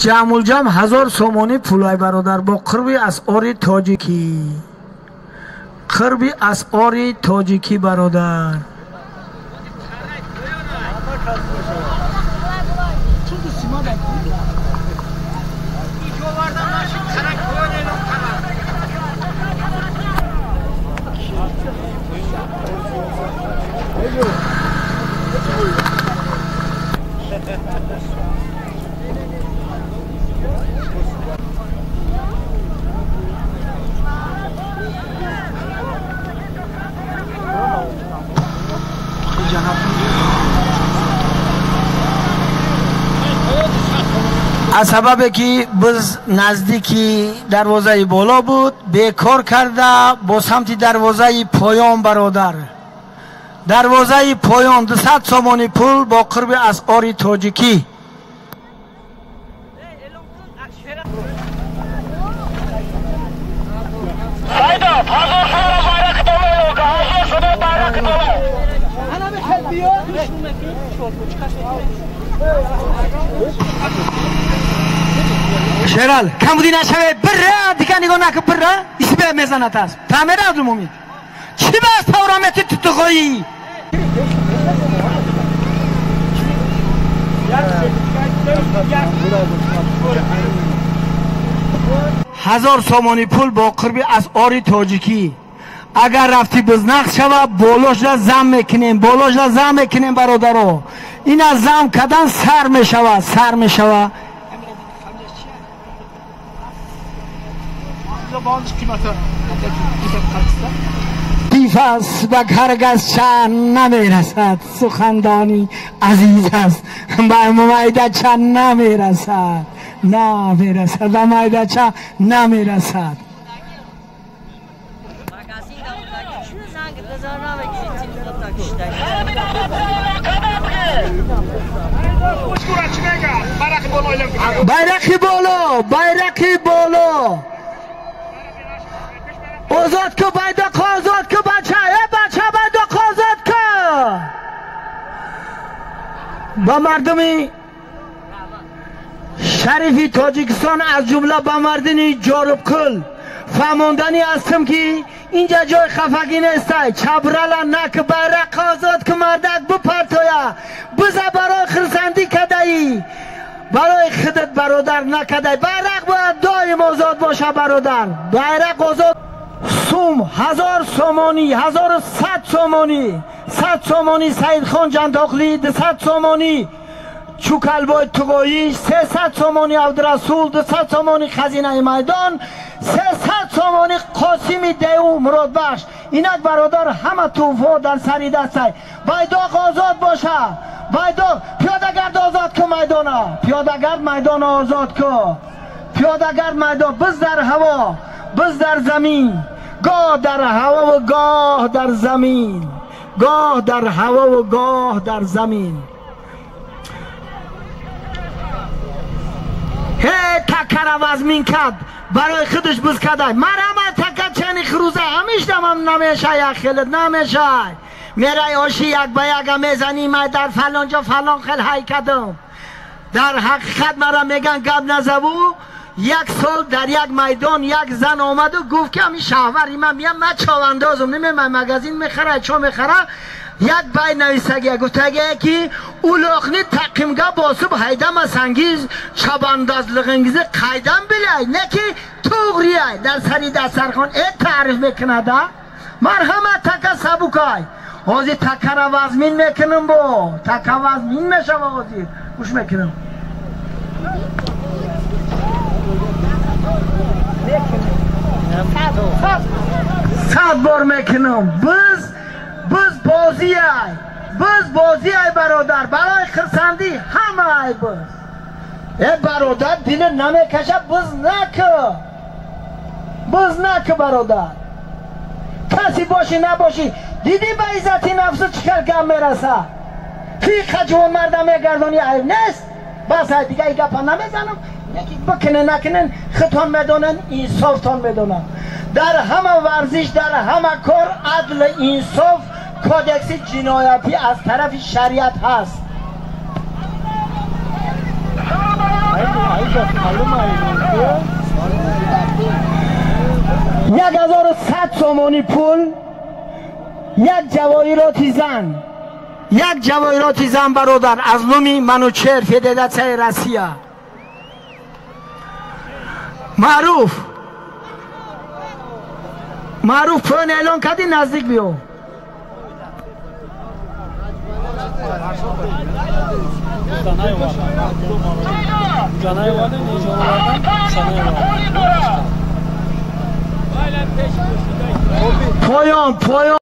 Ҷамъулҷам 1000 сомонӣ пулай бародар бо қурби асъори тоҷикӣ. Қурби асъори тоҷикӣ бародар. Аз сабабе ки биз наздики дарвозаи боло буд, бекор карда бо самти дарвозаи поён бародар. Дарвозаи поён 200 сомонӣ пул бо қурби асъори тоҷикӣ. Шерал, камбуди нашаве, бира, дига нигоҳ накун, бира, исибе мезанад аст. Фаҳмеда Абдумумин? Чӣ ба аз таврамети тутуғоӣ? 1000 сомонӣ пул бо қурби асъори тоҷикӣ. Агар рафти бизнақс шава, болошда зам мекунем, болошда зам мекунем бародаро. Ин аз зам кардан сар мешава, сар мешава. Тифас ба каргасча намерасад, сухандони азиз аст, ба майдача намерасад, намерасад, ба майдача намерасад. Байрақи боло, байрақи боло. Озод ку байдоқ, озод ку бача, э бача байдоқ озод ку. Ба мардуми шарифи Тоҷикистон аз ҷумла ба мардуми Ҷорубкул фаҳмондани ҳастам ки инҷа ҷои хафагӣ нестай. Чабрала нак, байрақ озод ку, мардак бипартоя. Биза барои хурсандӣ кадаӣ, барои худат бародар накадай. Байрақ бояд доим озод боша бародар. Байрақ озод. Сум 1000 сомонӣ, 1100 сомонӣ, 100 сомонӣ Саидхон Ҷандоқлӣ, 200 сомонӣ Чукалбой Туғоӣ, 300 сомонӣ Абдурасул, 200 сомонӣ Хазинаи майдон, 300 сомонӣ Қосими Деу Муродбахш. Инак бародар ҳама тӯҳфаҳо дар сари дастай. Байдоқ озод боша. Байдоқ пиёдагард озод ку майдона. Пиёдагард майдона озод ку. Пиёдагард майдон. Биз дар ҳаво, биз дар замин. Гоҳ дар ҳаво ва гоҳ дар замин. Гоҳ дар ҳаво ва гоҳ дар замин. Ҳе такара вазмин кард, барои худаш биз кадай. Марама така чани хруза, ҳамишдамам намешай, як хелет намешай. Мерай оши як ба яка мезанӣ, май дар фалон ҷо фалон хел ҳай кадам. Дар ҳақиқат мара меган гап назаву. Як сол дар як майдон як зан омаду гуфт ки ҳамин шаҳвари ман миям, ман човандозум, намеман магазин мехара, чо мехара. Як бай нависагия гуфтагия ки улоқни тақимга босиб ҳайдамасанgiz чабандозлигинgizni qaydan bilay, не ки to'g'riyay. Дар сари дастархон таъриф мекунада. Марҳамат така сабукай. Ҳозир такара вазмин мекунам, бо така вазмин мешава. Ҳозир гӯш мекунам. Сад бор мекунам. Биз бозиай, биз бозиай бародар, барои хурсандӣ ҳамаай биз. Э бародар, дили намекаша, биз наку, биз наку бародар. Каси бошӣ набошӣ, дидӣ ба иззати нафсу чӣ хел гап мераса. Фиқа ҷавонмарда мегардонӣ, айб нест. Бас ай дига и гапа намезанам. Бикунен накунен худтон медонен, инсофтон медонанд. Дар ҳама варзиш, дар ҳама кор адл, инсоф, кодекси ҷиноятӣ аз тарафи шариат ҳаст. 1100 сомонӣ пул, як ҷавоҳироти зан, як ҷавоҳироти зан бародар аз номи Манучер, Федератсияи Россия. Маъруф, Маъруф, поён эълон кардӣ, наздик биё. Поён, поён.